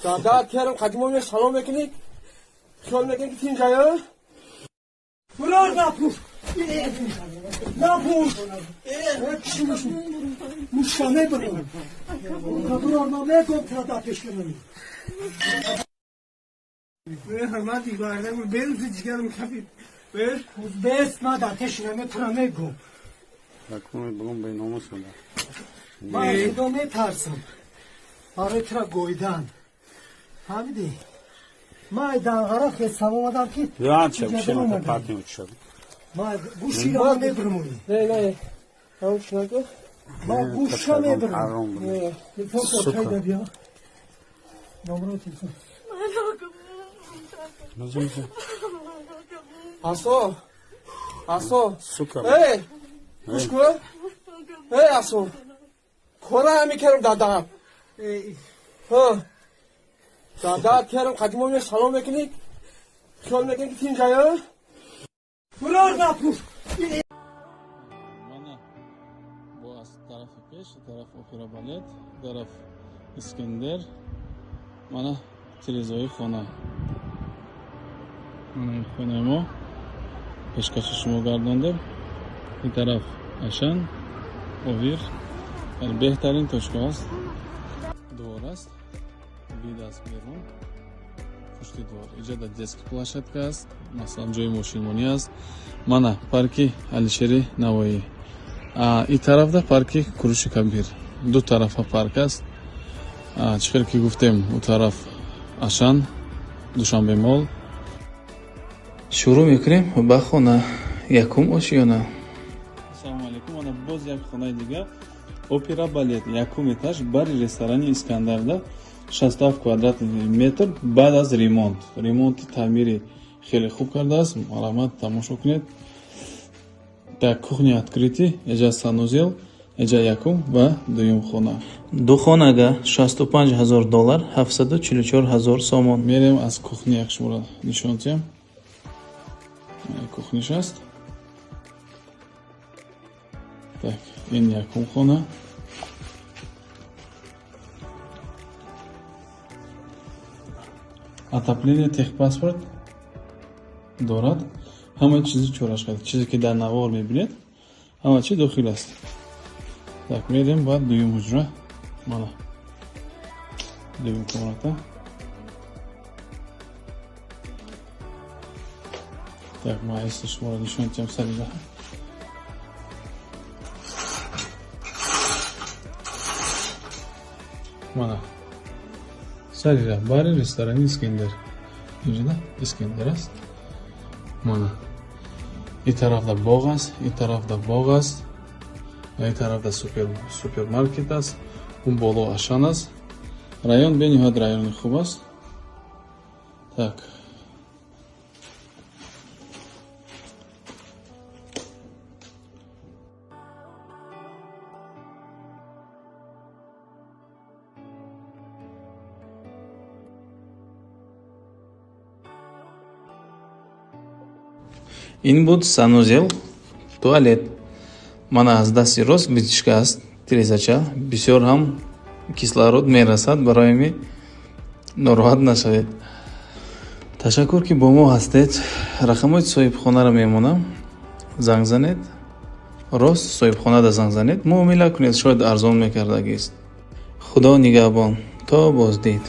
Дада керам қадимон салом мекунӣ? Хиёл мекунӣ ки тин ҷая? Бурор напуш! Напуш! Мушка мебурам. Бурор ма мегум та да пеш кунам. Ман дигар берӯзи ҷигарам кафид. Бес ма да пеш наметра мегум. Такой блум беномус буда. Ман аз худо метарсам. Барои тура гойдан. Фаҳмидӣ? Ман ай данғара хестам омадам ки Янча ушема партия учшад. Ман гӯшира мебурмонӣ. Не, не. Ҳам шунако? Ман гӯша мебурам. Телефон Сука. биё. Номро телефон. Асо. Асо. Сука. Эй! Гӯш кун. Эй, Асо. Кора ҳами керам дадам. Ҳа. Дада керам қадимон салом мекунӣ? Хиёл мекунӣ ки тин ҷая? Бурор напуш! Мана бо аз тарафи пеш, тараф опера балет, тараф Искендер, мана тирезаҳои хона. Мана ин хонаи мо пешкаши шумо гардондем. Ин тараф Ашан, Овир, яъне беҳтарин точка аст. Двор аст, вид аст берун, пушти двор. Инҷа да детский площадка аст, масалан ҷои мошинмонӣ аст. Мана парки Алишери Навоӣ. И тарафда парки Куруши Кабир. Ду тарафа парк аст. Чӣ хел ки гуфтем, у тараф Ашан, Душанбе мол. Шурӯъ мекунем ба хона. Якум ошёна. Ассалому алайкум. Мана боз як хонаи дигар. Опера балет, якум этаж, бари ресторани Искандарда 67 квадратный метр баъд аз ремонт. Ремонти таъмири хеле хуб кардааст. Марҳамат, тамошо кунед. Дар кухня открытый, эҷа санузел, эҷа якум ва дуюм хона. Ду хонага 65 ҳазор доллар, 744 ҳазор сомон. Мерем аз кухня як шуморо нишон диҳам. Кухниш аст. Так, ин якум хона. Отопление техпаспорт дорад. Ҳама чизи чораш кард. Чизе ки дар навор мебинед, ҳама чи дохил аст. Так, мерем ба дуюм ҳуҷра. Мана. Дуюм комната. Так, ма если шуморо нишон диҳам сари раҳ. Мана. Сари раҳ бари ресторани Искендер. Инҷода Искендер аст. Мана. Ин тарафда боғ аст, ин тарафда боғ аст. Ва ин тарафда супермаркет аст. Он боло Ашан аст. Район бениҳоят райони хуб аст. Так. Ин буд санузел, туалет. Мана аз дасти рост вытяжка аст, тирезача. Бисёр ҳам кислород мерасад, барои ми нороҳат нашавед. Ташаккур, ки бо мо ҳастед. Рақамҳои соҳибхонаро мемонам. Занг занед. Рост соҳибхонада занг занед. Муомила кунед, шояд арзон мекардагист. Худо нигаҳбон. То боздид.